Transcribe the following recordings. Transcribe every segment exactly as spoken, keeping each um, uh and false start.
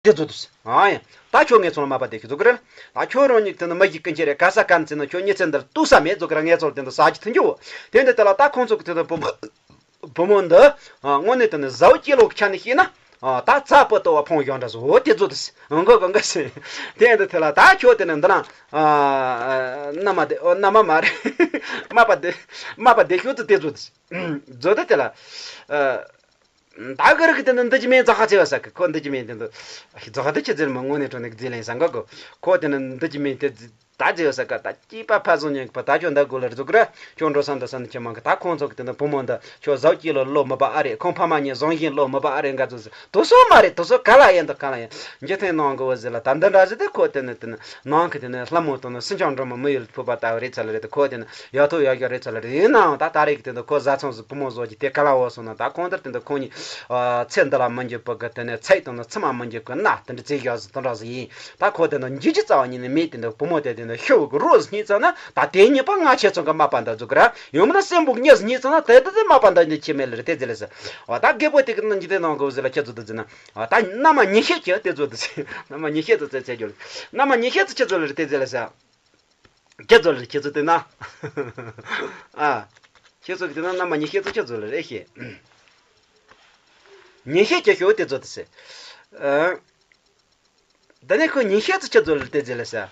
དེ་ཚོ་དུས། ཨ་ཡ། ད་ཁྱོད་ངེད་ཚོ་ལ་མ་པ་དེ་ཁྱོད་ཚོ་གི་རེད། ད་ཁྱོད་རང་ཉིད་དེ་ནི་མི་ཞིག་ཀུན་ཁྱེད་རེད་ག་ས་ག་ནས་ན་ཁྱོད་ཉི་ཚེ་འདིར་ལྟོས་ས་མེད་ཚོ་གི་ར། ངེད་ཚོར་དེ་འདི་ས་ཅི་ཐུན་རྒྱུ། དེ་འདི་དེ་ལ་ད་ཁོང་ཚོ་གི་དེ་འདི་བུ་མོ་བུ་མོ་འདི་དངོས་གནས་དེ་ནི་ཟའུ་སྐྱེ་ལོག་ཆ་ནས་བཤད་ན། ད་རྩ་པོ་ལྟོ་བ་ཕོང་གཞོན་འདྲ་བཟོ་དེ་ཚོ་དུས། འགོ་གི་འགའ་ཟེ། དེ་འདི་དེ་ལ་ད་ཁྱོད་དེ་ནི་འདི་ན། མནའ་མ་དེ་མནའ་མ་མ་རེད། མ་པ་དེ་མ་པ་དེ་ཁྱོད་ཚོ་དེ་ཚོ་དུས། བཟོ་དེ་དེ་ལ། ད་ག་རིགས་དེ་འདི་འདི་ཅི་མིན་རྫོགས་ཁ་ཆེ་བ་ཟེར་གི། ཁོ་འདི་ཅི་མིན་དེ་འདི་རྫོགས་ཁ་དེ་ཆི་ཟེར་མ་དངོས་གནས་དྲང་གནས་རྫི་ལན་ཟེར་གི་གོ། ཁོ་དེ་ནི་འདི་ཅི་མིན་དེ་ད་རྫི་བ་ཟེར་གི། ད་སྐྱེས་པ་ཕ་བཟང་ཉན་གི་པ་ད་ཁྱོད་འདི་དགོས་ལ་རྫོགས་གི་ར། ཁྱོད་འགྲོ་ས་འདི་ས་འདི་ཆི་མང་གི། ད་ཁོང་ཚོ་གི་དེ་འདི་བུ་མོ་འདི་ཁྱོད་ཟའུ་སྐྱེ་ལོ་ལོ་མི་པ་ཨ་རེད། ཁོང་ཕ་མ་གཉིས་བཟང་ཞན་ལོ་མི་པ་ཨ་རེད་འགའ་ཚོ་ཟེར། དུ་སོ་མ་རེད། དུ་སོ་ག་ལ་ཡིན་དུ་ག་ལ་ཡིན་འཇིག་རྟེན་ནང་གི་བ་ཟེར་ལ། ད་འདི་འདྲ་ཟེར་དེ་ཁོ་དེ་ནི་དེ་ནི་ནང་གི་དེ་ནི་ལྷ་མོ་དང་ནི་སུན་ཆང་འགྲོ་མ་མི་ཡུལ་ཕུག་པ་ལྟ་བུ་རེད་ཚ་ལ་རེད། དེ་ཁོ་དེ་ནི་ཡག་ཐོག་ཡག་ཤོས་རེད་ཚ་ལ་རེད། ཡིན་ནའང་ད་ད་རེས་ཀྱི་དེ་འདི་ཁོ་བཟའ་ཚང་ཟིག་བུ་མོ་བཟོ་རྒྱུ་དེ་ག་ལ་འོ་སོང་ན། ད་ཁོང་ལྟར་དེ་འདི་ཁོང་གཉིས་ཚེ་འདི་ལ་མི་འགྱུར་བུ་གི་དེ་ནས་ཚེ་དང་ནི་ཚེ་མ་མི་འགྱུར་གི་ན་དེ་འདྲ་བརྩི་བཞག་ཟིག་དེ་འདྲ་ཟིག་ཡིན། ད་ཁོ་དེ་འདི་འཇིགས་ཀྱི་རྩ་བ་ཉིད་ནས་མེད། དེ་འདི་བུ་མོ་དེ་དེ་འདི་ཤི་བུ་གི་རོ་ཟིག་རྙེད་ཚར་ན་ད་དེ་ཉིད་པ་ང་ཁྱེད་ཚོ་གི་མ་པ་འདི་འཛུགས་གི་ར། ཡང་མིན་ན་སྲིན་པོ་གི་མྱི་ཟིག་རྙེད་ཚར་ན་དེ་དེ་དེ་མ་པ་འདི་འདི་ཁྱེད་མེད་ལ་རེད་དེ་ཟེར་ལ་ཟེར། འོ་ད་རྒད་པོ་དེ་གི་ནི་འཇིག་རྟེན་ནང་གི་བུ་ཟེར་ལ་ཁྱེད་ཚོ་དེ་ཟེར་ན། འོ་ད་མནའ་མ་ཉི་ཤེས་ཀྱི་དེ་ཚོ་དེ་ཟེར། མནའ་མ་ཉི་ཤེས་ཚོ་ཚེ་ཚེ་རྒྱུ་ལ་མནའ་མ་ཉི་ཤེས་ཚོ་ཁྱེད་ཚོ་ལ་རེད་དེ་ཟེར་ལ་ཟེར། ཁྱེད་ཚོ་ལ་ཁྱེད་ཚོ་དེ་ན། ཨ། ཁྱེད་ཚོ་གི་དེ་ན་མནའ་མ་ཉི་ཤེས་ཚོ་ཁྱེད་ཚོ་ལ་རེད་ཤེས། ཉི་ཤེས་ཀྱི་ཤོག་དེ་ཚོ་དེ་སེ། ཨ། ད་ནི་ཁོ་ཉི་ཤེས་ཚོ་ཁྱེད་ཚོ་ལ་དེ་ཟེར་ལ་ས།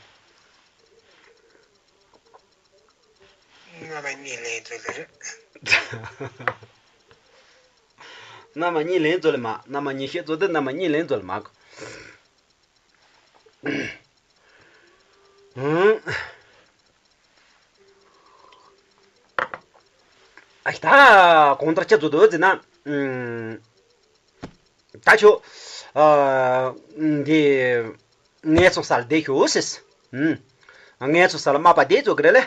མནའ་མ་གཉིས་ལེན་ཚོ་ལ་རེད། མནའ་མ་གཉིས་ལེན་ཚོ་ལ་མ། མནའ་མ་ཉི་ཤེས་ཚོ་དེ་མནའ་མ་གཉིས་ལེན་ཚོ་ལ་མ་གོ། ཨང་། ཨ་ད་གང་ལྟར་ཁྱེད་ཚོ་དུ་ཟེར་ན། ཨང་། ད་ཆོ། ཨ། འདི། ངའི་ཚོ་སར་བསྡད་ཤོག་ཟེར། ཨང་། ངའི་ཚོ་སར་མ་པ་བསྡད་ཚོ་གི་རེད་ལེ།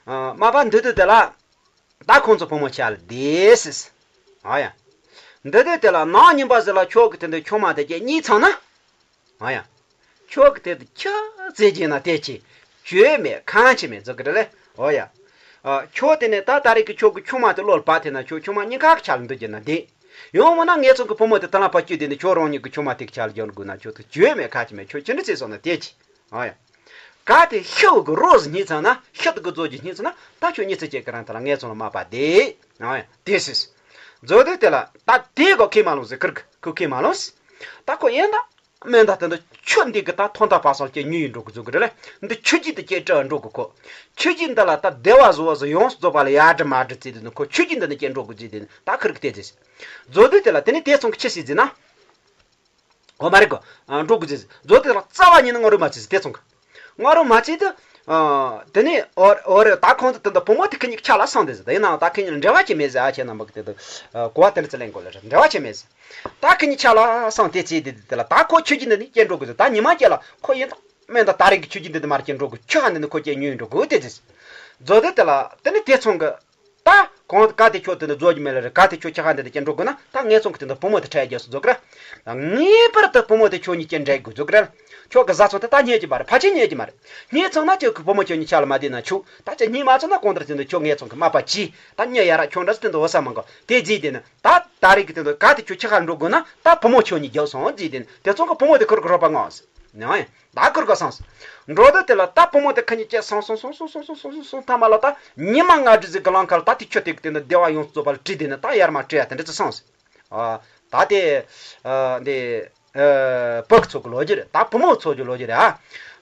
ཨ། མ་པ་འདི་དུས་དེ་ལ། ད་ཁོང་ཚོ་བུ་མོ་ཆ་ལ་བསྡད་ཟེར། ཨ་ཡ། འདི་དུས་དེ་ལ་ནང་ཉིན་པ་ཟེར་ལ་ཁྱོད་ཀྱི་དེ་འདི་ཆུང་མ་དེ་སྐྱེ་གཉིས་ཚང་ན། ཨ་ཡ། ཁྱོད་ཀྱི་དེ་དུ་ཁྱི་རྩེ་གྱིན་ན་དེ་ཆེ། བྱོས་མེད་གང་ཆེ་མེད་ཟེར་གི་རེད་ལེ། ཨོ་ཡ། ཨ། ཁྱོད་དེ་ནས་ད་ད་རེས་ཀྱི་ཁྱོད་ཀྱི་ཆུང་མ་དེ་བློ་ལ་བབ་དེ་ན་ཁྱོད་ཆུང་མ་གཉིས་ཀ་གི་ཆ་ལ་འདུག་གྱིན་ན་བསྡད། ཡང་མིན་ན་ངེད་ཚོ་གི་བུ་མོ་དེ་དེ་ལ་ཕར་བསྐྱུར་དེ་ནས་ཁྱོད་རང་ཉིད་ཀྱི་ཆུང་མ་དེ་གི་ཆ་ལ་སྦྱོར་དགོས་ན་ཁྱོད་དེ་བྱོས་མེད་གང་ཆེ་མེད། ཁྱོད་ཅི་འདྲ་བྱས་སོང་ན་དེ་ཆེ། ཨོ་ཡ། གལ་ཏེ་ཤི་བོ་གི་རོ་ཟིག་རྙེད་ཚར་ན། ཤི་དུ་གི་རྫོགས་རྒྱུ་རྙེད་ཚར་ན། ད་ཁྱོད་གཉིས་ཚེ་སྐྱེལ་གི་རང་དེ་ལ་ངེད་ཚོ་ལ་མ་པ་བསྡད། ཨོ་ཡ། དེ་སྲིད། མཛོ་དེ་དེ་ལ་ད་དེ་གོ་ཁས་མ་ལོངས་ཟེར། ཁིར་གི་ཁོ་ཁས་མ་ལོངས། ད་ཁོ་ཡིན་ད། མིན་ད་དེ་འདི་ཆུ་འདི་གི་ད་ཐོག་མཐའ་བར་གསུམ་སྐྱེ་ཉུལ་ཡིན་འགྲོ་གི་བཟོ་གི་རེད་ལེ། འདི་ཆུ་རྒྱུན་དུ་སྐྱེ་བྲལ་འགྲོ་གི་ཁོ། ཆུ་རྒྱུན་འདི་ལ་ད་བདེ་བ་བཟོ་བ་བཟོ་ཡོངས་སུ་རྫོགས་པ་ལ་ཡར་འདྲི་མར་འདྲི་བྱས་དེ་ནི་ཁོ་ཆུ་རྒྱུན་འདི་ནི་སྐྱེ་འགྲོ་གི་བཟོས་དེ་ནི་ད་ཁིར་གི་དེ་ཟེར། མཛོ་དེ་དེ་ལ་དེ་ནི་དེ་ཚོང་གི་ཆི་ཟིག་ཟེར་ན། འོ་མ་རེད་གོ། ཨ། འགྲོ་དགོས་ཟེར། མཛོ་དེ་ལ་རྩ་བ་ཉིད་ནས་ང་རུ་མ་བྱེད་ཟེར་དེ་ཚོང་གི། ང་རུ་མ་བྱེད་དུ། ཨ། དེ་ནས་འོ་འོ་རེད། ད་ཁོང་ཚོ་དེ་འདི་བུ་མོ་དེ་ཁི་གཉིས་ཆ་ལ་སོང་དེ་ཟེར། ད་ཡིན་ནའང་ད་ཁི་གཉིས་ལ་འབྲེལ་བ་བྱེད་མེད་ཟེར། ཨ་ཁྱེད་རྣམ་པ་གི་དེ་འདི་གོ་བ་དེ་འདྲ་ཚེ་ལེན་དགོས་ལ་རེད། འབྲེལ་བ་བྱེད་མེད་ཟེར། ད་ཁི་གཉིས་ཆ་ལ་སོང་དེ་ཚེ་དེ་དེ་ལ་ད་ཁོ་ཆུ་རྒྱུན་འདི་ནས་སྐྱེ་འགྲོ་དགོས་ཟེར། ད་ཉི་མ་སྐྱེ་ལ་ཁོ་ཡིན་ད་མིན་ད་ད་རེས་ཀྱི་ཆུ་རྒྱུན་འདི་ནས་མར་སྐྱེ་འགྲོ་དགོས། ཆུ་ཧ་འདི་ནས་ཁོ་སྐྱེ་ཉུལ་འགྲོ་དགོས་དེ་ཟེར། མཛོ་དེ་དེ་ལ་དེ་ནས་དེ་ཚོང་གི། ད་གང་གལ་ཏེ་ཁྱོད་དེ་འདི་རྫོགས་རྒྱུ་མེད་ལ་རེད། གལ་ཏེ་ཁྱོད་ཆ་ཧ་འདི་ནས་སྐྱེ་འགྲོ་དགོས་ན་ད་ངེད་ཚོང་གི་དེ་འདི་བུ་མོ་དེ་ཁྲལ་རྒྱག་སུ་འཛུགས་གི་ར། ངེས་པར་དུ་བུ་མོ་དེ་ཁྱོད་གཉིས་སྐྱེལ་འདྲ་དགོས་འཛུགས་གི་ར། ཁྱོད་ཀྱི་བཟའ་ཚང་དེ་ད་རྙེད་ཀྱི་མ་རེད། ཕལ་ཆེར་རྙེད་ཀྱི་མ་རེད། རྙེད་ཚང་ན་ཁྱོད་ཀྱི་བུ་མོ་ཁྱོད་གཉིས་ཆ་ལ་མ་བསྡད་ན་ཆོག་ད་ཁྱོད་རྙེད་མ་ཚང་ན་གང་ལྟར་དེ་འདི་ཁྱོད་ངེད་ཚོང་གི་མ་པ་གྱིས་ད་མྱི་ཡ་ར་ཁྱོད་འདྲ་སུ་དེ་འདི་འོ་ས་མང་གོ་དེ་རྫིས་དེ་ནི། ད་ད་རེས་ཀྱི་དེ་འདི་གལ་ཏེ་ཁྱོད་ཆ་ཧ་འགྲོ་དགོས་ན་ད་བུ་མོ་ཁྱོད་གཉིས་རྒྱབ་སོང་རྫིས་དེ་ནི་དེ་ཚོང་གི་བུ་མོ་དེ་ཁུར་གི་རོགས་པ་ངོ་ཟེར། ནི་ཨ་ཡིན། ད་ཁུར་ག་སོང་ཟེར། འགྲོ་དུས་དེ་ལ་ད་བུ་མོ་དེ་ཁ་ཉིན་བཅད་སོང་སོང་སོང་སོང་སོང་སོང་སོང་སོང་སོང་། ཐ་མ་ལ་ད་ཉི་མ་ལྔ་དྲུག་ཟིག་གི་ལམ་ཁ་ལ་ད་དེ་ཆུ་དེ་གི་དེ་ནི་བདེ་བ་ཡོངས་སུ་རྫོགས་པ་ལ་བྲིས་དེ་ནི་ད་ཡར་མར་བྲིས་ཡ་དེ་འདྲ་ཚོ་སོང་ཟེར། ཨ། ད་དེ། ཨ། འདི། ཨ། བུ་གི་ཚོགས་ཀྱི་ལོ་རྒྱུས་རེད། ད་བུ་མོ་ཚོགས་ཀྱི་ལོ་རྒྱུས་རེད་ཨ།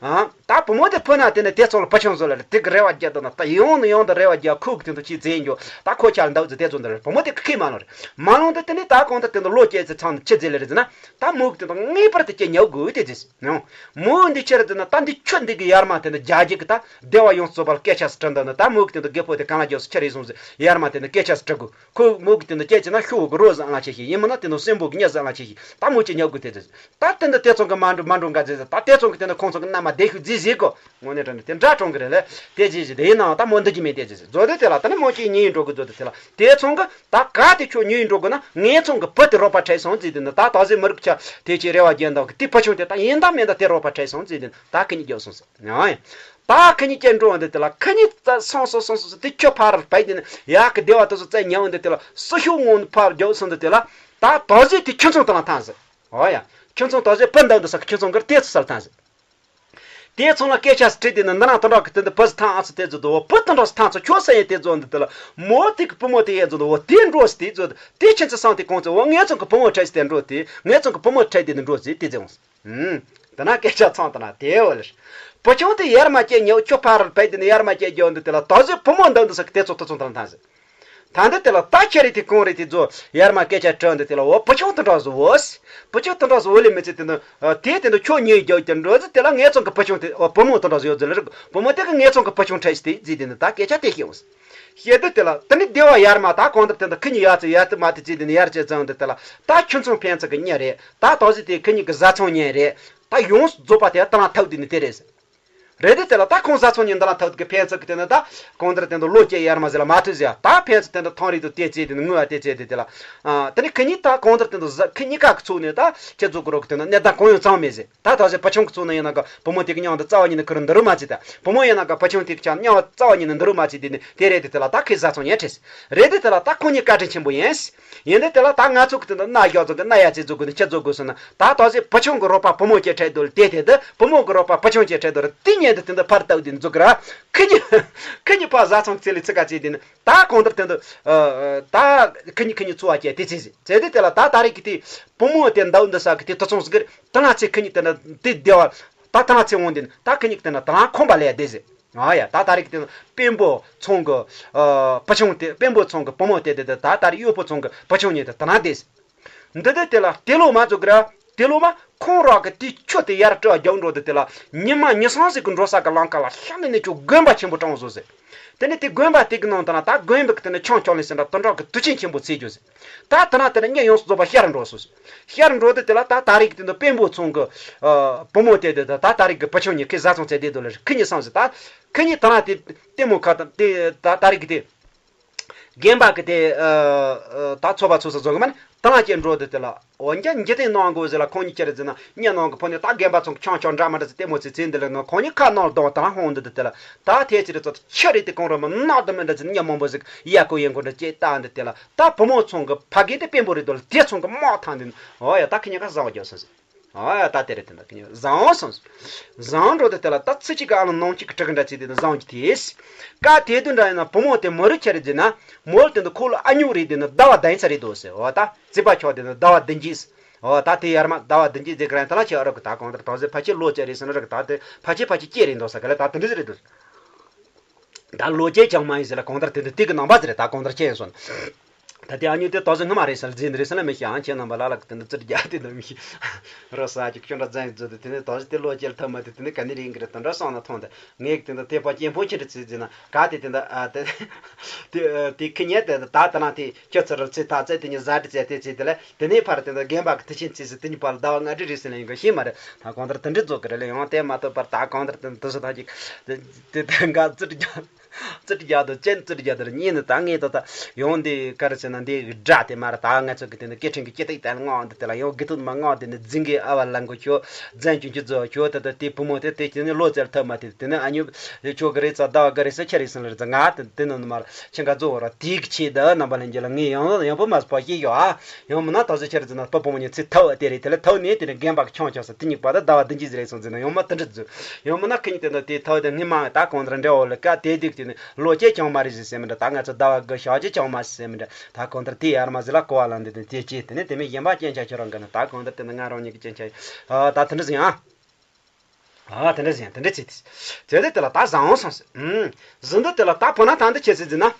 ཨ། ད་བུ་མོ་དེ་ཕུ་ན་དེ་ནི་དེ་ཚོ་ལ་བུ་ཆུང་བཟོ་ལ་རེད། དེ་གི་རེ་བ་རྒྱག་དོ་ན་ད་ཡོང་ནི་ཡོང་དུ་རེ་བ་རྒྱག་ཁུག་གི་དེ་ཚོ་ཅི་ཟེར་འགྱོ། ད་ཁོ་ཆ་ལ་འདུག་ཟེར་དེ་ཚོ་འདི་རེད། བུ་མོ་དེ་གི་ཁས་མ་ལོངས་རེད། མ་ལོངས་དུ་དེ་ནི་ད་གང་ལྟར་དེ་ནི་ལོ་སྐྱེས་ཚེ་ཚང་ནི་ཆི་ཟེར་ལེ་རེད་ཟེར་ན། ད་མོ་གི་དེ་ད་ངེས་པར་དུ་སྐྱེ་ཉལ་དགོས་དེ་ཟེར། ནོ། མོ་འདི་ཁྱེར་དེ་ན་ད་འདི་ཆུ་འདི་གི་ཡར་མ་དེ་ན་རྒྱ་རྒྱུ་གི་ད་བདེ་བ་ཡོངས་སུ་རྫོགས་པ་ལ་སྐད་ཆ་སུ་དྲི་འདི་ན་ད་མོ་གི་དེ་ན་རྒད་པོ་དེ་གང་ལ་རྒྱབ་སུ་ཁྱེར་ཡིན་སོང་ཟེར་ཡར་མ་དེ་ན་སྐད་ཆ་སུ་དྲི་དགོས། ཁོ་མོ་གི་དེ་ན་སྐད་ཅིག་ན་ཤོག་གི་རོ་ཟ་ལ་ཆེ་ཤེས་ཡིན་མིན་ན་དེ་ན་སྲིན་པོ་གི་ཉ་ཟ་ལ་ཆེ་ཤེས་ད་མོ་ཅི་ཉལ་དགོས་དེ་ཟེར། ད་དེ་འདི་དེ་ཚོང་གི་མ་འགྲོ་མ་འགྲོ་འགའ་ཟེར་ཟེར། ད་དེ་ཚོང་གི་དེ་ན་ཁོང་ཚོ་གི་མནའ་མ་བདེ་ཤུགས་རྫིས་ཟེར་གོ། དངོས་གནས་དྲང་གནས་དེ་འདྲ་གྲོང་གི་རེད་ལེ། དེ་ཅི་ཞིག་དེ་ཡིན་ནའང་ད་མོ་འདི་ཅི་མེད་དེ་ཅི་ཟེར། མཛོ་དེ་དེ་ལ་ད་ནི་མོ་ཅི་ཉིན་ཡིན་འགྲོ་གི་མཛོ་དེ་དེ་ལ་དེ་ཚོང་གི་ད་ག་དེ་ཁྱོད་ཉིན་ཡིན་འགྲོ་གི་ན་ངའི་ཚོང་གི་བུ་དེ་རོགས་པ་ཁྲལ་སོང་ཟེར་དེ་ནི་ད་ད་ཟེ་མི་རིགས་ཆ་དེ་ཅི་རེ་བ་རྒྱན་དང་གི་དེ་བུ་ཆུང་དེ་ད་ཡིན་ད་མེད་ད་དེ་རོགས་པ་ཁྲལ་སོང་ཟེར་དེ་ནི་ད་ཁི་ཉི་རྒྱབ་སོང་ཟེར། ཨ་ཡིན། ད་ཁི་ཉི་ཅན་འགྲོ་འདི་དེ་ལ་ཁི་ཉི་ཙ་སོང་སོང་སོང་སོང་དེ་ཁྱོད་ཕར་བས་དེ་ནི་ཡག་གི་བདེ་བ་དེ་ཚོ་བཙལ་ཉལ་འདི་དེ་ལ་སུ་ཤུགས་ངོ་ཕར་རྒྱབ་སོང་འདི་དེ་ལ་ད་ད་ཟེ་དེ་ཁྱོད་ཚོང་དེ་ལ་ཐང་ཟེར། ཨོ་ཡ། ཁྱིམ་ཚང་དོ་ཟེ་བུ་འདང་དུ་ས་ཁྱིམ་ཚང་གི་ལྟས་ཚུལ་ས་ལ་ཐང་ཟེ། དེ་ཚང་ལ་སྐད་ཆ་ཁྲིད་དེ་ནི་འདི་ན་དོན་དག་གི་དེ་འདི་བུ་ཐང་ཨ་ཚོ་དེ་ཚོ་དོ་བུ་དོན་དག་ཐང་ཚོ་ཁྱོད་ས་ཡེ་དེ་ཚོ་འདི་དེ་ལ་མོ་དེ་གི་བུ་མོ་དེ་ཡེ་ཚོ་དོ་དེ་འགྲོ་སི་དེ་ཚོ་དེ་ཁྱིམ་ཚང་སང་དེ་གོང་ཚོ་འོ་ངེད་ཚང་གི་བུ་མོ་ཁྲིད་སི་དེ་འགྲོ་དེ་ངེད་ཚང་གི་བུ་མོ་ཁྲིད་དེ་འདི་འགྲོ་ཟེ་དེ་ཚེ་འོང་། ཨུམ། དེ་ན་སྐད་ཆ་ཚང་དེ་ན་དེ་འོ་ལེ། བུ་ཆུང་དེ་ཡར་མ་སྐྱེ་ཉེ་ཁྱོད་ཕ་རོལ་ཕེ་དེ་ནི་ཡར་མ་སྐྱེ་རྒྱུ་འདི་དེ་ལ་དོ་ཟེ་བུ་མོ་འདང་དུ་ས་གི་དེ་ཚོ་དེ་ཚོ་དང་ཐང་ཟེ། ད་འདི་དེ་ལ་ད་ཁྱེད་རེ་དེ་གོང་རེ་དེ་ཚོ་ཡར་མ་སྐད་ཆ་དྲི་འདི་དེ་ལ་འོ་བུ་ཆུང་དེ་འདྲ་བཟོ་འོ་སི། བུ་ཆུང་དེ་འདྲ་བཟོ་འོ་ལེ་མི་ཚེ་དེ་འདི་དེ་དེ་འདི་ཁྱོད་ཉེ་རྒྱུ་དེ་འགྲོ་ཟེ་དེ་ལ་ངེད་ཚང་གི་བུ་ཆུང་དེ་འོ་བུ་མོ་དེ་འདྲ་བཟོ་ཡོད་ཟེ་ལེ་རེ་བུ་མོ་དེ་གི་ངེད་ཚང་གི་བུ་ཆུང་ཁྲིད་སི་དེ་ཟེ་དེ་ནི་ད་སྐད་ཆ་དེ་ཤེས་འོང་སི། ཤེས་དུས་དེ་ལ་དེ་ནི་སྡེ་བ་ཡར་མ་ད་གང་ལྟར་དེ་འདི་ཁི་གཉིས་ཡར་ཚེ་ཡར་ཚེ་མ་དེ་ཚེ་དེ་ནི་ཡར་ཚེ་ཚང་དེ་དེ་ལ་ད་ཁྱིམ་ཚང་ཕན་ཚུན་གི་གཉེན་རེད། ད་དོ་ཟེ་དེ་ཁི་གཉིས་གི་བཟའ་ཚང་གཉེན་རེད། ད་ཡོངས་སུ་རྫོགས་པ་དེ་ད་ལ་ཐུག་དེ་ནི་དེ་རེད་ཟེ། རེད་དེ་དེ་ལ་ད་ཁོང་བཟའ་ཚང་གཉིས་འདི་ལ་ཐུག་གི་ཕན་ཚུན་གི་དེ་ནི་ད་གང་ལྟར་དེ་འདི་ལོ་སྐྱེ་ཡར་མ་ཟེ་ལ་མ་ཐུག་ཟེ་ད་ཕན་ཚུན་དེ་འདི་ཐང་རིག་ཏུ་དེ་ཚེ་དེ་ནི་ངུ་བ་དེ་ཚེ་དེ་དེ་ལ། ཨ་དེ་ནི་ཁི་གཉིས་ད་གང་ལྟར་དེ་འདི་བཟའ་ཁི་གཉིས་ཀ་གི་ཚུགས་ནས་ད་ཁྱེད་ཚོ་གི་རོགས་གི་དེ་ནི་གནས་སྟངས་གང་ཡང་ཚང་མེད་ཟེ། ད་ད་ཟེ་བུ་ཆུང་གི་ཚོ་ནི་ཡིན་ན་ག་བུ་མོ་དེ་གི་མཉམ་དུ་རྩ་བ་ཉིད་ནས་ཁུར་འདི་རུ་མ་བརྩིས་ད། བུ་མོ་ཡིན་ན་ག་བུ་ཆུང་དེ་གི་ཆ་མཉམ་རྩ་བ་ཉིད་ནས་འདི་རུ་མ་བརྩིས་དེ་ནི་དེ་རེད་དེ་དེ་ལ་ད་ཁོའི་བཟའ་ཚང་ཉན་ཁྲིད། རེད་དེ་དེ་ལ་ད་ཁོ་གཉིས་བཀའ་དྲིན་ཆེན་པོ་ཡིན། ཡིན་དེ་དེ་ལ་ད་ང་ཚོ་གི་དེ་འདི་གནའ་ཞག་ཚོ་གི་གནའ་ཡ་ཚེ་ཚོ་གི་ནི་ཁྱེད་ཚོ་གི་སོང་ན་ད་ད་ཟེ་བུ་ཆུང་གི་རོགས་པ་བུ་མོ་ཁྱེད་ཁྲིད་དོ་ལ་དེ་དེ་དེ་བུ་མོ་གི་རོགས་པ་བུ་ཆུང་ཁྱེད་ཁྲིད་དོ་ར་དེ་ཉན་དེ་དེ་འདི་ཕར་ལྟ་དེ་འཛུགས་གི་ར། ཁི་གཉིས་ཁི་གཉིས་ཕ་བཟའ་ཚང་ཚེ་ལི་ཚི་ཀ་ཚེ་དེ་ནི་ད་གང་ལྟར་དེ་འདི་ད་ཁི་གཉིས་ཁི་གཉིས་འཚོ་བ་སྐྱེལ་དེ་ཚེ་ཟེ་ཚེ་དེ་དེ་ལ་ད་ད་རེས་གི་དེ་བུ་མོ་དེ་འདའ་འདི་ས་གི་དེ་དུ་ཚོང་ཟིག་གི་ར། ད་ང་ཚེ་ཁི་གཉིས་དེ་འདྲ་དེ་བདེ་བ། ད་ད་ང་ཚེ་འོང་དེ་ད་ཁི་གཉིས་དེ་འདྲ་ད་ང་ཁོམ་པ་ལས་བདེ་ཟེ། ཨ་ཡ་ད་ད་རེས་དེ་དཔོན་པོ་ཚང་གི་ཨ་བུ་ཆུང་དེ་དཔོན་པོ་ཚང་གི་བུ་མོ་དེ་དེ་དེ་ད་ད་རེས་གཡོག་པོ་ཚང་གི་བུ་ཆུང་གཉིས་དེ་ད་ན་བདེ་ཟེ། འདི་དེ་དེ་ལ་དེ་ལོ་མ་ཚོ་གི་ར་དེ་ལོ་མ་ཁོང་ར་གི་དེ་ཆུ་དེ་ཡར་སྤྲོ་རྒྱག་འགྲོ་དེ་དེ་ལ་ཉི་མ་ཉི་སང་ཟིག་གི་འགྲོ་ས་གི་ལང་ཀ་ལ་ཤ་ནི་ནི་ཆུ་དགོན་པ་ཆེན་པོ་དྲངས་བཟོ་ཟེ། དེ་ནས་དེ་དགོན་པ་དེ་གི་ནང་དུ་ན་ད་དགོན་པའི་གི་དེ་ནས་ཆང་ཆོག་ལེ་ཟེར་འདྲ་དུ་འགྲོ་གི་དུས་ཆེན་ཆེན་པོ་ཚེས་རྒྱུ་ཟེ། ད་དེ་ན་དེ་ནས་ཉིན་ཡོངས་སུ་རྫོགས་པ་ཤར་འགྲོ་སོ་ཟེ། ཤར་འགྲོ་དུས་དེ་ལ་ད་ད་རེས་ཀྱི་དེ་ནས་དཔོན་པོ་ཚང་གི་ཨ་བུ་མོ་དེ་དེ་ད་ད་ད་རེས་ཀྱི་བུ་ཆུང་གཉིས་ཁོས་བཟའ་ཚང་བཙལ་བསྡད་དོ་ལེ་ཁོ་གཉིས་བསམ་ཟེ། ད་ཁོ་གཉིས་ད་ན་དེ་ལྟད་མོ་ཁ་དང་དེ་ད་ད་རེས་ཀྱི་དེ་རྒན་པ་གི་དེ་ཨ་ཨ་ད་ཚོ་པ་ཚོ་ས་བཟོ་གི་མ་ནི་ད་ང་ཅན་འགྲོ་དུས་དེ་ལ་འོ་འཇའ་འཇིག་རྟེན་ནང་གོ་ཟེར་ལ་ཁོང་གཉིས་ཁྱེར་ཟེར་ན་གཉེན་ནང་གི་ཕོ་ནི་ད་རྒན་པ་ཚང་གི་ཆང་ཆང་འདྲ་མ་འདྲ་ཟེར་ལྟད་མོ་ཚེ་ཚེ་འདི་ལ་ནང་ཁོང་གཉིས་ཁ་ནང་ལ་གདོང་ད་ལ་ཧོང་འདི་དེ་ལ་ད་ཐེ་ཚེ་རེ་ཚོ་ཆ་རེ་དེ་གང་རུང་མ་ནག་དུ་མི་འདྲ་ཟེར་ཉ་མང་པོ་ཟིག་ཡ་གོ་ཡན་གོ་འདྲ་ཅེ་ད་འདི་དེ་ལ་ད་བུ་མོ་ཚང་གི་ཕ་གི་དེ་དཔོན་པོ་རེད་དོ་ལ་དེ་ཚང་གི་དམག་ཐང་འདི་ཨོ་ཡ་ད་ཁི་ཉ་ཁ་བཟང་བ་རྒྱོ་སོང་ཟེར། ཨ་ད་དེ་རེད་དེ་འདྲ་ཁི་ཉ་བཟང་སོང་། བཟང་འགྲོ་དེ་དེ་ལ་ད་ཚི་གཅིག་གི་ཨ་ལ་ནང་གཅིག་གི་དྲི་གི་འདྲ་ཚིག་དེ་ནི་བཟང་གི་དེས། ཀ་དེ་དུ་འདྲ་ཡིན་ན་བུ་མོ་དེ་མོ་རུ་ཁྱེར་རེ་ཟེར་ན་མོ་དེ་འདི་ཁོ་ལ་ཨ་ཉུག་རེད་དེ་ནི་ཟླ་བ་བདུན་ཚ་རེད་དོ་ཟེར། འོ་ད་རྩིས་པ་ཆོག་དེ་ནི་ཟླ་བ་བདུན་གྱིས། འོ་ད་དེ་ཡར་མ་ཟླ་བ་བདུན་གྱིས་དེ་ག་རང་ད་ལ་ཁྱེད་ཨ་རོག་གི་ད་གང་ལྟར་དོ་ཟེར་ཕ་ཁྱེད་ལོ་བཅད་རེད་ཟེར་ན་རོག་གི་ད་དེ་ཕ་ཁྱེད་ཕ་ཁྱེད་སྐྱེས་རེད་འདོ་ས་ག་ལ་ད་དེ་འདྲ་ཟེར་རེད་དོ། ད་ལོ་སྐྱེས་ཀྱང་མ་ཡིན་ཟེར་ལ་གང་ལྟར་དེ་འདི་དེ་གི་ནང་པ་ཟེར་རེད་ད་གང་ལྟར་ཁྱེད་ཡིན་སོང་། ད་དེ་ཨ་ཉུ་དེ་ཏོག་ཙམ་སྔ་མ་རེད་ཟེར་ལ་རྫིན་རེད་ཟེར་ལ་མི་ཤེས་ཨང་ཁྱེད་རྣམ་པ་ལ་ལ་གི་དེ་འདི་ཙིར་རྒྱག་དེ་འདི་མི་ཤེས། རོ་ས་ཅིག་ཁྱོད་འདྲ་རྫིན་བཟོ་དེ་དེ་ནི་ཏོག་ཙམ་དེ་ལོ་སྐྱེལ་ཐབས་མ་དེ་དེ་ནི་ག་ནི་རིང་གི་རེད་དེ་འདྲ་སོང་ན་མཐོང་དེ་ངས་གི་དེ་འདི་དེ་པ་སྐྱེན་ཕོ་ཁྱེད་འདྲ་ཚིག་རྫིན་ན་ག་དེ་དེ་འདི་ཨ་དེ་དེ་དེ་ཁི་ཉེ་དེ་ད་ད་ན་དེ་ཁྱོད་ཚོ་རོ་ཚེ་ད་ཚེ་དེ་ཉི་ཟ་དྲི་ཚེ་དེ་ཚེ་དེ་ལ་དེ་ནི་ཕར་དེ་འདི་རྒན་པ་གི་དེ་ཆེན་ཚིག་ཟེར་དེ་ཉི་པ་ལ་ཟླ་བ་ལྔ་དྲི་རེད་ཟེར་ལ་ཡིན་གི་ཤེས་མ་རེད་ད་གང་ལྟར་དེ་འདྲ་བཟོ་གི་རེད་ལ་ཡང་དེ་མ་གཏོགས་པར་ད་གང་ལྟར་དེ་འདི་སུ་ད་ཅིག་དེ་དེ་འགའ་ཙིར་རྒྱག་ཙིར་རྒྱག་དང་ཅན་ཙིར་རྒྱག་དང་གཉིས་ནི་ད་ངས་ད་ད་ཡོང་འདི་ག་རེ་ཟེར་ན་འདི་སྒྲ་དེ་མ་རེད་ད་ང་ཚོ་གི་དེ་ནི་སྐད་འཕྲིན་གི་སྐད་ཐིག་དེ་ལ་སྔགས་འདི་དེ་ལ་ཡང་དགེ་ཐུག་མ་སྔགས་དེ་ནི་རྫིང་གི་ཨ་བ་ལང་གོ་ཁྱོད་རྫན་ཅུང་ཅུ་རྫོགས་ཁྱོད་ད་ད་དེ་བུ་མོ་དེ་དེ་དེ་ནི་ལོ་ཙལ་ཐབས་མ་དེ་དེ་ནི་ཨ་ཉུ་ཁྱོད་གི་རེད་ཙ་ཟླ་བ་གི་རེད་ས་ཁྱེད་རེད་ཟེར་ལ་རེད་ཙ་ང་དེ་དེ་ནི་མ་རེད་ཁྱེད་འགའ་རྫོགས་ར་དེ་གི་ཆེད་ད་རྣམ་པ་ལྷན་རྒྱས་ལ་ངས་ཡང་ཡང་པོ་མ་སྤོ་ཤེས་ཡོད་ཨ། ཡང་མིན་ན་ད་གཟོད་ཁྱེད་རང་ཚོ་ན་སྤུ་བུ་མོ་གཉིས་ཚེ་ཐབས་དེ་རེད་དེ་ལ་ཐབས་ནས་དེ་ནས་རྒན་པ་གི་ཆང་ཆགས་ས་དེ་གཉིས་པ་ད་ཟླ་བ་བདུན་གྱི་ཟེར་རེད་སོང་ཟེར་ན་ཡང་མ་དེ་འདྲ་བཟོས་ཡང་མིན་ན་ཁི་གཉིས་དེ་ན་དེ་ཐབས་དེ་ངི་མ་ད་གང་ལྟར་འདྲ་འོ་ལ་ཀ་དེ་དུས་དེ་ནས་ལོ་སྐྱེས་ཀྱང་མ་རེད་ཟེར་ཟེར་མི་འདྲ་ད་ང་ཚོ་ཟླ་བ་དགུ་ཞག་གཅིག་ཀྱང་མ་ཟེར་མི་འདྲ་ད་གང་ལྟར་དེ་ཡར་མ་ཟེར་ལ་གོ་བ་ལ་འདི་དེ་དེ་སྐྱེས་དེ་ནས་དེ་མིན་གཞན་པ་སྐྱེ་ཆ་ཁྱོད་རང་གི་ན་ད་གང་ལྟར་དེ་ན་ང་རང་ཉིད་ཀྱི་སྐྱེ་ཆ་ད་དེ་འདྲ་ཟེར་ཡང་། ཨ་དེ་འདྲ་ཟེར་དེ་འདྲ་ཚིག་དེ་དེ་དེ་ལ་ད་བཟང་བོ་སོང་ཟེར། ཨུམ། གཟི་འདི་དེ་ལ་ད་བོ་ན་ད་འདི་ཁྱེད་ཚིག་ཟིན་ན།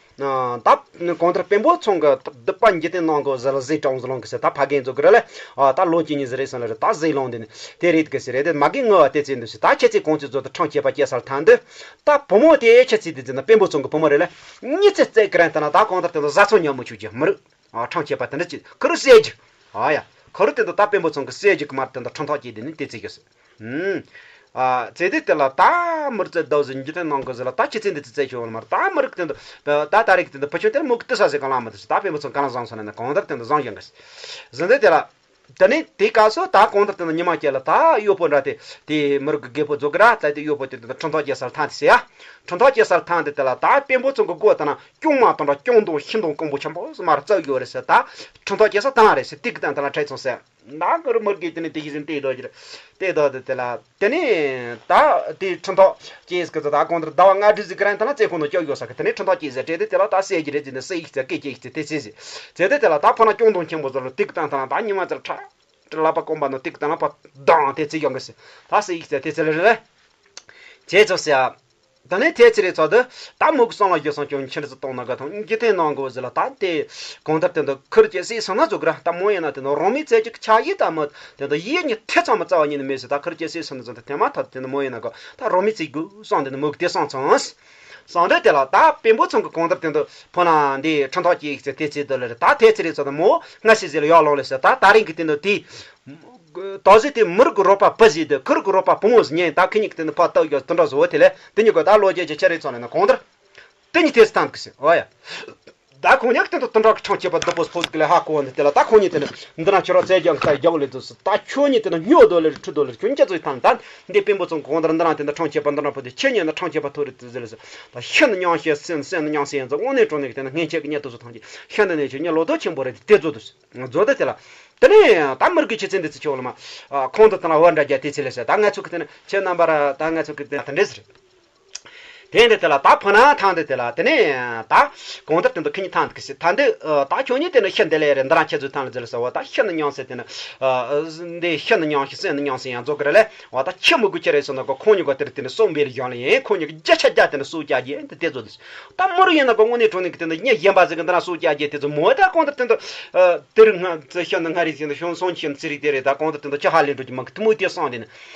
ད་གང་ལྟར་དཔོན་པོ་ཚང་གི་སྡིག་པ་འཇིག་རྟེན་ནང་གི་ཟི་ལ་ཟི་གྲོང་ཟི་ལོང་གི་ཟེར་ད་ཕ་རྒན་ཚོ་གི་རེད་ལེ། ཨ་ད་ལོ་གཅིག་གཉིས་ཟི་རེད་སོང་ལ་རེད་ད་ཟི་ལོང་དེ་ནི་དེ་རེད་གི་ཟེར་རེད་དེ་མ་གི་ངུ་བ་དེ་ཚིག་འདུག་ཟེར་ད་ཁྱེད་ཚིག་གོང་ཚིག་ཚོ་དེ་ཁྲང་ཁྱེད་པ་སྐྱེ་སར་ཐང་འདི། ད་བུ་མོ་དེ་ཁྱེད་ཚིག་དེ་ཟིན་ན་དཔོན་པོ་ཚང་གི་བུ་མོ་རེད་ལེ། གཉིས་ཚེ་རྩེ་གི་རན་ད་ན་ད་གང་ལྟར་དེ་ལ་བཟའ་ཚང་ཉམས་མོ་ཆུ་རྒྱུ་མི་རུ། ཨ་ཁྲང་ཁྱེད་པ་དེ་འདྲ་ཅིག་ཁུ་རུ་སྲས་རྒྱུ། ཨ་ཡ། ཁུ་རུ་དེ་འདུག་ད་དཔོན་པོ་ཚང་གི་སྲས་རྒྱུ་གི་མར་དེ་འདུག་ཁྲང་ཐོག་ཅིག་དེ་ནི་དེ་ཚིག་གི་སྲས། ཨུམ། ཨ་ཚེ་དེ་དེ་ལ་ད་མི་རྩེ་ཟླ་བ་ཟིན་འཇིག་རྟེན་ནང་གི་ཟི་ལ་ད་ཁྱི་ཚེ་འདི་ཚེ་ཚེ་ཆུང་བ་མར་ད་མི་རིགས་དེ་འདུག་ད་ད་རིགས་དེ་འདུག་བུ་ཆུང་དེར་མོ་གི་དུ་ས་ཟེ་གང་ལ་མི་དུ་ད་དཔོན་པོ་ཚང་གང་ལ་བཟང་སོང་ན་གང་ལྟར་དེ་འདུག་བཟང་ཞིང་གི་ཟིན་དེ་དེ་ལ། དེ་ནས་དེ་སྐབས་སུ་ད་གང་ལྟར་དེ་འདུག་ཉི་མ་སྐྱེ་ལ་ད་གཡོག་པོ་འདྲ་དེ་དེ་མི་རིགས་ཀྱི་རྒད་པོ་རྫོགས་གི་ར་ད་དེ་གཡོག་པོ་དེ་འདུག་ཁྲང་ཐོག་སྐྱེ་སར་ཐང་དེ་ཟེ་ཡ། ཁྲང་ཐོག་སྐྱེ་སར་ཐང་དེ་དེ་ལ་ད་དཔོན་པོ་ཚང་གི་སྒོ་དེ་ན་སྐྱོང་མ་དང་འདྲ་སྐྱོང་དང་ཤིན་ཏུ་རྐང་པོ་ཆེན་པོ་མར་བཙག་ཡོད་རེད་ཟེ་ད་ཁྲང་ཐོག་སྐྱེ་སར་ཐང་རེད་ཟེ་དེ་གི་སྟེང་དེ་ལ་ཁྲིད་སོང་ཟེ། ནག་གི་རི་མུར་གི་དེ་ནས་དེ་ཡི་ཟིན་ཏེ་དོ་ཅི་རེད། ཏེ་དོ་དེ་དེ་ལ་དེ་ནས་ད་དེ་ཁྲི་ཐོག་ཅེས་ཀྱི་ད་གོང་དུ་ཟླ་བ་ལྔ་བདུན་ཟིག་གི་རིང་ད་ལ་རྩེ་ཁོང་དུ་སྐྱོ་ཡོད་ས་གི་དེ་ནས་ཁྲི་ཐོག་ཅེས་ཟེར་དེ་དེ་ལ་ད་སེ་གི་རེད་ཟེར་ནས་སེ་ཡིག་ཚེ་སྐད་ཅེས་ཚེ་དེ་ཚེ་ཟེར་ཚེ་དེ་དེ་ལ་ད་ཕ་ན་སྐྱོང་དོན་ཆེན་པོ་ཟོར་ལ་ཏིག་ཏང་ཏང་ད་ཉི་མ་ཚར་ཁྲ་ཁྲི་ལ་པ་གོམ་པ་ནོ་ཏིག་ཏང་ལ་པ་དང་དེ་ཚེ་ཡོང་གི་ཟེར། ད་སེ་ཡིག་ཚེ་དེ་ཚེ་ལ་རེད། ཅེས་ཚོ་ཟེར། ད་ནས་དེ་ཚེ་རེད་ཚོ་དུ་ད་མུ་གུ་སང་ལ་ཡོད་སང་ཀྱང་ཁྱེད་ཚོ་གཏོང་ན་དགའ་ཐང་འགྱུ་ཐེན་གནང་དགོས་ཟེར་ལ་ད་དེ་གང་ལྟར་དེ་འདུག་ཁུར་གྱི་སྲིད་སང་ན་ཚོ་གི་ར་ད་མོ་ཡིན་ན་དེ་ནོ་རང་མི་ཚེ་གཅིག་ཆ་ཡི་ད་མོ་དེ་འདུག་ཡིད་གཉིས་ཐེ་ཚང་མ་རྩ་བ་ཉིད་ནས་མེད་ཟེར། ད་ཁུར་གྱི་སྲིད་སང་ན་ཚོ་དེ་དེ་མ་ཐག་དེ་ནོ་མོ་ཡིན་ན་གོ་ད་རང་མི་ཚེ་དགོས་སང་དེ་ནོ་མུ་གུ་དེ་སང་ཚང་སང་དེ་དེ་ལ་ད་དཔོན་པོ་ཚང་གི་གང་ལྟར་དེ་འདུག་ཕོ་ན་འདི་ཁྲིམས་ཐག་ཅིག་ཚེ་དེ་ཚེ་དུ་ལ་རེད། ད་དེ་ཚེ་རེད་ཚོ་ད་མོ་སྔ་ཕྱི་ཟེར་ལ་ཡག་ལོང་ལ་ཟེར། ད་ད་རིང་གི་དེ་འདུག་དེ། ད་གཟོད་དེ་མི་རིགས་ཀྱི་རོགས་པ་བུ་ཟིག་དེ་ཁུར་གྱི་རོགས་པ་བུ་མོ་ཟིག་ཉན། ད་ཁི་གཉིས་ཀྱི་དེ་ནི་ཕར་བཏབ་ཡོད་དེ་འདྲ་བཟོ་བོ་དེ་ལས་དེ་གཉིས་ཀྱི་ད་ལོ་རྒྱུས་ཀྱི་ཆ་རེ་ཚང་ལས་ན་གང་ལྟར་དེ་གཉིས་དེ་སྟངས་ཀྱི་ཟེར་བ་ཡ། ད་ཁོང་གཉིས་ཀྱི་དེ་ནི་དེ་འདྲ་གི་ཁྲང་ཆེ་བ་སྡུག་པོ་ཕོག་གི་ལས་ཧ་གོ་བ་འདི་དེ་ལ་ད་ཁོང་གཉིས་དེ་ནི་འདི་ན་ཁྱོད་རང་རྩེ་རྒྱག་ད་རྒྱག་ལས་དུ་ཟེར། ད་ཁྱོད་གཉིས་དེ་ནི་སྨྱོ་དོ་ལས་ཁྲུ་དོ་ལས་ཁྱོད་ཁྱེད་ཚོའི་ཐང་ད་འདི་དཔོན་པོ་ཚོ་གང་ལྟར་འདི་ན་དེ་ནི་ཁྲང་ཆེ་བ་འདི་འདྲ་ཕོག་དེ་ཁྱེད་གཉིས་ནི་ཁྲང་ཆེ་བ་ཐོ་རེ་དེ་ཟེར་ལ་ཟེར། ད་ཤི་ནི་མྱང་ཤི་སེམས་སེམས་ནི་མྱང་སེམས་ཡིན་ཚོ་དངོས་གནས་དྲང་གནས་ཀྱི་དེ་ནི་སྔན་ཆད་ཀྱི་གཉེན་དུ་ཚོ་ཐང་གི་ཤི་འདི་ནས་ཁྱོད་གཉིས་ལོ་ཐོ་ཆེན་པོ་རེད་དེ་བཟོ་དུ་ཟེར། རྫོགས་ཏེ་དེ་ལ། དེ་ནས་ད་མི་རྒྱུད་ཆེ་ཚན་འདི་ཚོ་ཆོག་ལ་མ། ཁོང་དུ་དང་བར་འདྲ་རྒྱ་དེ་ཚེ་ལས་ཟེར། ད་ང་ཚོ་གི་དེ་ནི་ཁྱེད་རྣམ་པར་ད་ང་ཚོ་གི་དེ་དེ་འདྲས་ཟེར། དེ་འདི་དེ་ལ་ད་ཕོ་ན་ཐང་འདི་དེ་ལ་དེ་ནས་ད་གང་ལྟར་དེ་འདུག་ཁི་གཉིས་ཐང་འདི་གི་ཟེར། ད་འདི་ད་ཁྱོད་གཉིས་དེ་ནི་ཤི་འདི་ལས་རེད། འདི་རང་ཁྱེད་ཚོའི་ཐང་ལ་ཟེར་ལ་ཟེར་བ། ད་ཤི་ནི་མྱང་ཟེར་དེ་ནི་འདི་ཤི་ནི་མྱང་ཤི་སེམས་ནི་མྱང་སེམས་ཡང་རྫོགས་གི་རེད་ལས། འོ་ད་ཁྱི་མི་དགོས་ཁྱི་རེད་སོང་ན་གོ་ཁོང་གཉིས་ཀ་དེར་དེ་ནི་སོ་འབེལ་བཞག་ལ་ཡིན། ཁོང་གཉིས་ཀྱི་རྒྱ་ཆ་རྒྱ་དེ་ནི་སོ་རྒྱ་རྒྱ་འདི་དེ་ཚོ་དེ། ད་མོ་རུ་ཡིན་ན་གོ་དངོས་གནས་དྲང་གནས་ཀྱི་དེ་ནི་གཉེན་གཞན་པ་ཟིག་གི་འདི་ན་སོ་རྒྱ་རྒྱ་དེ་ཚོ་མོ་ད་གང་ལྟར་དེ་འདུག་དེར་ང་ཚོ་ཤ་ན་ང་རེ་ཟིན་ན་ཤོང་སོང་ཁྱིམ་ཚེ་རིག་དེ་རེད། ད་གང་ལྟར་དེ་འདུག་ཅི་ཧ་ལས་འགྲོ་གི་མང་གི་དེ་མོ་དེ་སོང་དེ་ནི།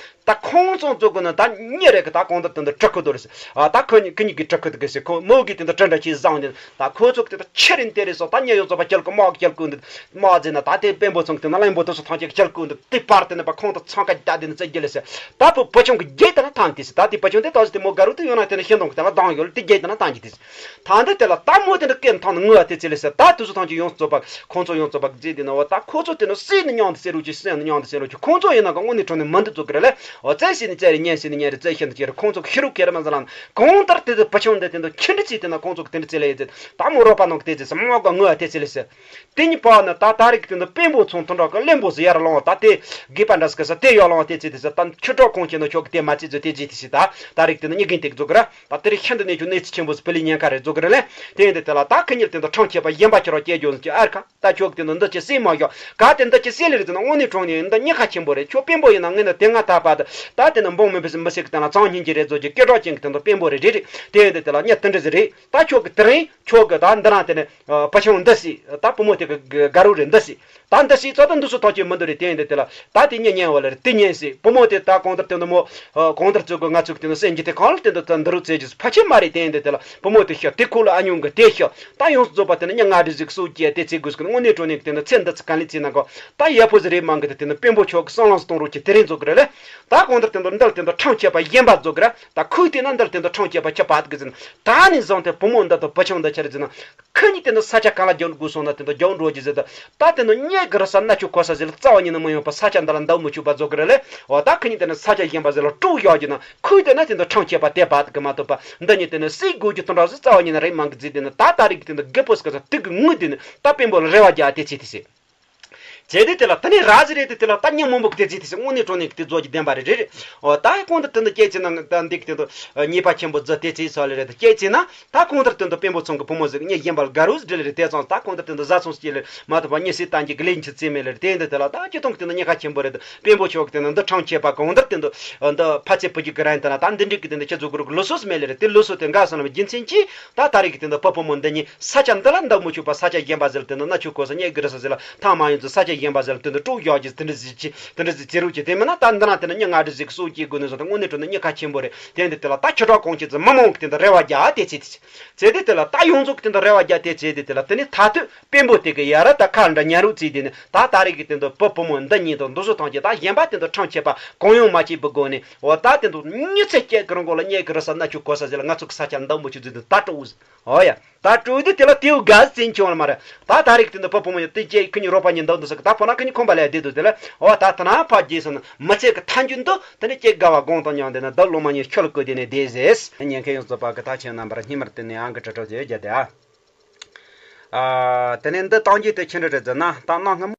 ད་ཁོང་ཚོ་ཚོ་གི་ན་ད་གཉིས་རེད་གི། ད་གང་ལྟར་དེ་འདུག་གྲི་ཁུ་དོ་རེད་ཟེར། ཨ་ད་ཁོ་གཉིས་ཁོ་གཉིས་ཀྱི་གྲི་ཁུ་དེ་གི་ཟེར། ཁོ་མོ་གི་དེ་འདུག་གྲི་འདྲ་ཆེ་བཟང་དེ། ད་ཁོ་ཚོ་གི་དེ་འདུག་ཁྱི་རིན་དེ་རེད་སོ། ད་ཉེ་ཡོང་ཚོ་པ་ཁྱེར་གི་དམག་ཁྱེར་གི་འདུག་དམག་ཟེར་ན། ད་དེ་དཔོན་པོ་ཚང་གི་དེ་ན་གླིང་པོ་དེ་ཚོ་ཐང་ཆེ་གི་ཁྱེར་གི་འདུག་དེ་བར་དེ་ནི་པ་ཁོང་དུ་ཚང་ཀ་རྒྱ་དེ་ནི་རྩེ་རྒྱུ་ལས་ཟེར། ད་བུ་བུ་ཆུང་གི་རྒྱལ་དེ་ན་ཐང་དེ་ཟེར། ད་དེ་བུ་ཆུང་དེ་ད་ཟེར་དེ་མོ་དགའ་རུ་དེ་ཡོང་ན་དེ་ནི་ཤིན་ཏོང་གི་དེ་ན་ལྡང་ཡོད་ལ་དེ་རྒྱལ་དེ་ན་ཐང་གི་དེ་ཟེར། ད་འདི་དེ་ལ་ད་མོ་དེ་འདུག་སྐད་ཐང་ནི་ངུ་བ་དེ་ཚེ་ལས་ཟེར། ད་དེ་ཚོ་ཐང་ཆེ་ཡོང་ཚོ་པ་ཁོང་ཚོ་ཡོང་ཚོ་པ་རྫས་དེ་ན་བ། ད་ཁོ་ཚོ་དེ་ནི་སྲིད་ནི་མྱང་དེ་ཟེར་རུ་ཆེ་སེམས་ནི་མྱང་དེ་ཟེར་རུ་ཆེ། ཁོང་ཚོ་ཡིན་ན་ག་དངོས་གནས་དྲང་གནས་མི་འདུག་ཚོ་གི་རེད་ལས། འོ་རྩེ་ཤེས་ནི་རྩེ་རེད། ཉན་ཤེས་ནི་ཉན་རེད། རྩེ་ཤེས་ནི་ཅི་རེད། ཁོང་ཚོ་གི་ཤི་རུ་ཁེ་ར་མ་ཟ་ལ་ན་གང་ལྟར་དེ་དེ་བུ་ཆུང་འདི་དེ་འདུག་ཁྱི་འདྲ་ཚིག་དེ་ན་ཁོང་ཚོ་གི་དེ་འདྲ་ཚེ་ལས་ཡིན་ཚེ། ད་མོ་རོགས་པ་ནང་གི་དེ་ཚེ་ཟེར་མོ་ག་ངུ་བ་དེ་ཚེ་ལས་ཟེར། དེ་གཉིས་པ་ནི་ད་ད་རེས་ཀྱི་དེ་འདུག་དཔོན་པོ་ཚང་དེ་འདྲ་གི་གླེན་པོ་ཟེར་ཡར་ལོང་བ། ད་དེ་དགོས་པ་འདྲ་ཟེར་གི་ཟེར། དེ་ཡར་ལོང་བ་དེ་ཚེ་དེ་ཟེར། ད་ཁྱི་གྲོགས་ཁོང་ཁྱེད་ནོ་ཆོག་གི་དེ་མ་ཚེ་ཚོ་དེ་རྗེས་དེ་ཟེར། ད་ད་རེས་ཀྱི་དེ་འདུག་གཉིས་རྒན་དེ་གི་ཚོ་གི་ར། ད་དེ་རིང་ཤིན་ཏུ་ནས་ཀྱང་གནས་ཚུལ་ཆེན་པོ་ཟིག་བུ་ལི་ཉེན་ཁ་རེད་ཚོ་གི་ར་ལས། དེ་ཡིན་དེ་དེ་ལ་ད་ཁྱི་གཉིས་དེ་འདུག་ཁྲང་ཆེ་བ་གཞན་པ་ཁྱེད་རང་སྐྱེ་རྒྱུ་ཟེར་གྱི་ཨར་ཁ། ད་ཁྱོད་ཀྱི་དེ་འདུག་འདི་ཅི་སྲིད་མ་ཞོག་ག་དེ་འདི་ཅི་སྲིད་ལེ་རེད་ཟེར་ན། དངོས་གནས་དྲང་གནས་འདི་གཉིས་ཁ་ཆེན་པོ་རེད། ཁྱོད་དཔོན་པོ་ཡིན་ན་ངས་ན་དེ་སྔ་ད་པ་ད་ད་དེ་ནི་འབངས་མི་བུ་མི་སེར་གི་སྟེང་ལ་ཚང་སྙིང་རྗེ་རེད་ཚོ་གི་སྐད་གྲགས་ཅན་གི་དེ་འདུག་དཔོན་པོ་རེད། རེད་རེད། དེ་ཡིན་དེ་དེ་ལ་ངས་དེ་འདྲ་ཟིག་རེད། ད་ཁྱོད་ཀྱི་དེ་རིང་ཁྱོད་ཀྱི་ད་འདི་རང་དེ་ནི་བུ་ཆུང་འདི་སྲིད། ད་བུ་མོ་དེ་གི་དགའ་རོགས་རེད་འདི་སྲིད། ད་འདི་སྲིད་ཙོ་ད་འདི་སུ་ཐག་ཆོད་མི་འདུག་རེད། དེ་ཡིན་དེ་དེ་ལ་ད་དེ་གཉིས་ཉན་བ་ལ་རེད། དེ་ཉན་སྲིད། བུ་མོ་དེ་ད་གང་ལྟར་དེ་འདུག་མོ་གང་ལྟར་ཚོ་གི་ང་ཚོ་གི་དེ་ནི་སེམས་ཀྱི་དེ་གང་ལ་དེ་འདུག་ད་འདི་རུ་བཙལ་རྒྱུ་ཕལ་ཆེར་མ་རེད། དེ་ཡིན་དེ་དེ་ལ་བུ་མོ་དེ་ཤི། དེ་ཁོ་ལ་ཨ་ཉུང་གི་དེ་ཤི། ད་ཡོངས་སུ་རྫོགས་པ་དེ་ནི་མྱི་ལྔ་བདུན་ཟིག་སྲོག་སྐྱེལ་དེ་ཚེ་དགོས་ཀྱི། དངོས་གནས་དྲང་གནས་ཀྱི་དེ་ནི་ཚེ་འདི་ཚེ་ག་ལེ་ཚེ་ན་གོ་ད་ཡག་པོ་ཟིག་རེད་མང་གི། དེ་དེ་ནི་དཔོན་པོ་ཆོག་གི་སྲང་ལམ་སྟོང་རོགས་ཀྱི་དེ་རིང་རྫོགས་གི་རེད་ལས། ད་གང་ལྟར་དེ་འདུག་འདི་ལ་དེ་འདུག་ཁྲང་ཆེ་བ་གཞན་པ་རྫོགས་གི་རེད། ད་ཁོས་བལྟས་ན་འདི་ལ་དེ་འདུག་ཁྲང་ཆེ་བ་ཁྱི་པ་གི་ཟེར་ན། ད་ནི་བཟང་སྟེ་བུ་མོ་འདི་དང་བུ་ཆུང་འདི་ཆ་རེད་ཟེར་ན། ཁོ་གཉིས་དེ་ནི་ས་ཆ་གང་ལ་རྒྱག་དགོས་སོང་ན་དེ་འདུག་རྒྱག་འགྲོ་རྒྱུ་ཟེར། ད་ད་དེ་ནི་གཉེན་གི་རེ་ས་མནར་གཅོད་གོ་ས་ཟེར་ལ་རྩ་བ་ཉིད་ནས་མི་ཡོང་པ། ས་ཆ་འདི་ལ་འདུག་མི་ཆོག་པ་རྫོགས་གི་རེད་ལས། འོ་ད་ཁོ་གཉིས་དེ་ནི་ས་ཆ་གཞན་པ་ཟིག་ལ་དཀྲུགས་བཞག་རྒྱུ་ན། ཁོས་བལྟས་ན་དེ་འདུག་ཁྲང་ཆེ་བ་དེ་པ་གི་མ་གཏོགས་པ་འདི་གཉིས་དེ་ནི་སྲིད་དགོས་རྒྱུ་དེ་འདྲ་ཟིག་རྩ་བ་ཉིད་ནས་རེད་མང་གི་ཟེར། དེ་ནི་ད་ད་རེས་ཀྱི་དེ་འདུག་རྒད་པོ་ཟིག་ག་ས་དུག་གི་ངུ་དེ་ནི་ད་དཔོན་པོ་ལ་རེ་བ་རྒྱག་དེ་ཚེ་དེ་ཟེར། བྱས་དེ་དེ་ལ་ད་ནི་ར་ཟི་རེད་དེ། དེ་ལ་ད་ཉིན་མང་པོ་གི་དེ་ཚེ་དེ་ཟེར། དངོས་གནས་དྲང་གནས་ཀྱི་དེ་རྫོགས་ཀྱི་བདེན་པ་རེད། རེད་རེད། འོ་ད་གང་ལྟར་དེ་འདུག་སྐྱེས་ཚེ་ན་ད་འདི་གི་དེ་འདུག་ཉེས་པ་ཆེན་པོ་རྫོགས་དེ་ཚེ་ས་ལེ་རེད། དེ་སྐྱེས་ཚེ་ན་ད་གང་ལྟར་དེ་འདུག་དཔོན་པོ་ཚང་གི་བུ་མོ་ཟིག་གཉེན་གཞན་པ་ལ་དགའ་རོགས་ཟིག་སྒྲིལ་ལེ་རེད། དེ་ཙང་ད་གང་ལྟར་དེ་འདུག་བཟའ་ཚང་སྐྱེལ་ལེ་མ་ཐུབ་པ་མྱི་སྲིད་བཏང་རྒྱུ་གི་ལས་འཆི་རྩིས་མེད་ལེ་རེད། དེ་འདུག་དེ་ལ་ད་སྤྱི་དོན་གི་དེ་འདུག་ཉེན་ཁ་ཆེན་པོ་རེད། དཔོན་པོ་ཆོག་གི་དེ་འདུག་འདི་ཁྲང་ཆེ་བ་གང་ལྟར་དེ་འདུག་འདི་ཕ་ཚེ་བུ་རྒྱུད་གི་རང་དེ་ན་ད་འདི་འགྲིག་གི་དེ་འདུག་ཁྱེད་ཚོ་གི་རུ་གི་ལུགས་སྲོལ་ཟིག་མེད་ལེ་རེད། དེ་ལུགས་སྲོལ་དེ་འགག་སོང་ལ་རྒྱུ་མཚན་གྱིས་ད་ད་རེས་ཀྱི་དེ་འདུག་བུ་བུ་མོ་འདི་གཉིས་ས་ཆ་འདི་ལ་འདུག་མི་ཆོག་པ། ས་ཆ་གཞན་པ་ཟིག་ལ་དེ་འདུག་མནར་གཅོད་གོ་ས་གཉེན་གི་རེ་ས་ཟིག་ལ་ཐང་མ་ཡོང་ཚུལ། ས་ཆ་གཞན་པ་ཟིག་ལ་དེ་འདུག་དཀྲུགས་བཞག་རྒྱུ་དེ་འདྲ་ཟིག་བྱེད། དེ་འདྲ་ཟིག་བྱེད་རོགས་བྱེད། དེ་མིན་ན་ད་འདི་ན་དེ་ན་མྱི་ལྔ་བདུན་ཟིག་གི་སྲོག་སྐྱེལ་དགོས་ནས་བཟུང་སྟེ་དངོས་གནས་དྲང་གནས་ཉེན་ཁ་ཆེན་པོ་རེད། དེ་འདི་དེ་ལ་ད་ཁྱེད་ཚོ་གང་ཁྱེད་ཚོ་མི་མང་གི་དེ་འདུག་རེ་བ་རྒྱག་དེ་བྱེད་དེ་བྱེད་དེ་དེ་ལ་ད་ཡོངས་རྫོགས་གི་དེ་འདུག་རེ་བ་རྒྱག་དེ་བྱེད་དེ་དེ་ལ་དེ་ནས་ད་དུས་དཔོན་པོ་དེ་གི་ཡ་ར་ད་ཁ་འདྲ་ཉན་རོགས་བྱེད། དེ་ནས་ད་ད་རེས་ཀྱི་དེ་འདུག་བུ་བུ་མོ་འདི་གཉིས་དང་འདུག་སྲོལ་ཐང་གི་ད་གཞན་པ་དེ་འདུག་ཁྲང་ཆེ་བ་གང་ཡོང་མ་བྱེད་པའི་སྒོ་ནས། འོ་ད་དེ་འདུག་མྱི་ཚེ་སྐྱེལ་གི་རང་གོ་ལ་གཉེན་གི་རེ་ས་མནར་གཅོད་གོ་ས་ཟིག་ལ་ང་ཚོ་གི་ས་ཆ་འདུག་མི་ཆོག་ཟེར་དེ་ད་དཀྲུགས། འོ་ཡ། ད་དཀྲུགས་དེ་དེ་ལ་དེའུ་དགའ་ཟིན་ཆུང་ལ་མ་རེད། ད་ད་རེས་ཀྱི་དེ་འདུག་བུ་བུ་མོ་ཡང་དེ་སྐྱེས་ཁོ་གཉིས་རོགས་པ་གཉིས་འདུག་འདུག་ཟེར་གི། ད་ཕོ་ན་ཁོ་གཉིས་ཁོམ་པ་ལས་བསྡད་འདུག་དེ་ལ་འོ་ད་ད་ན་ཕ་རྗེས་སུ་ན་མི་ཚེ་གི་མཐའ་མཇུག་འདུག་དེ་ནས་སྐྱེ་དགའ་བ་དགོངས་དང་མཉམ་དེ་ན་བདག་སློབ་མ་གཉིས་ཁྱོད་ལ་བཀོད་དེ་ནས་བསྡད་ཟེར། ཉན་མཁན་ཡོངས་རྫོགས་པ་གི་ད་ཁྱེད་རྣམ་པར་སྙིང་མར་བསྟན་ནས་ཨང་ཀི་ཁྲི་ཁྲི་བྱེད་རྒྱུ་དེ་ཨ། ཨ། དེ་ནས་འདི་གཏོང་རྒྱུ་དེ་ཁྱེད་འདྲ་རེད་ཟེར་ན་ད་གནའ་སྔ་མོ།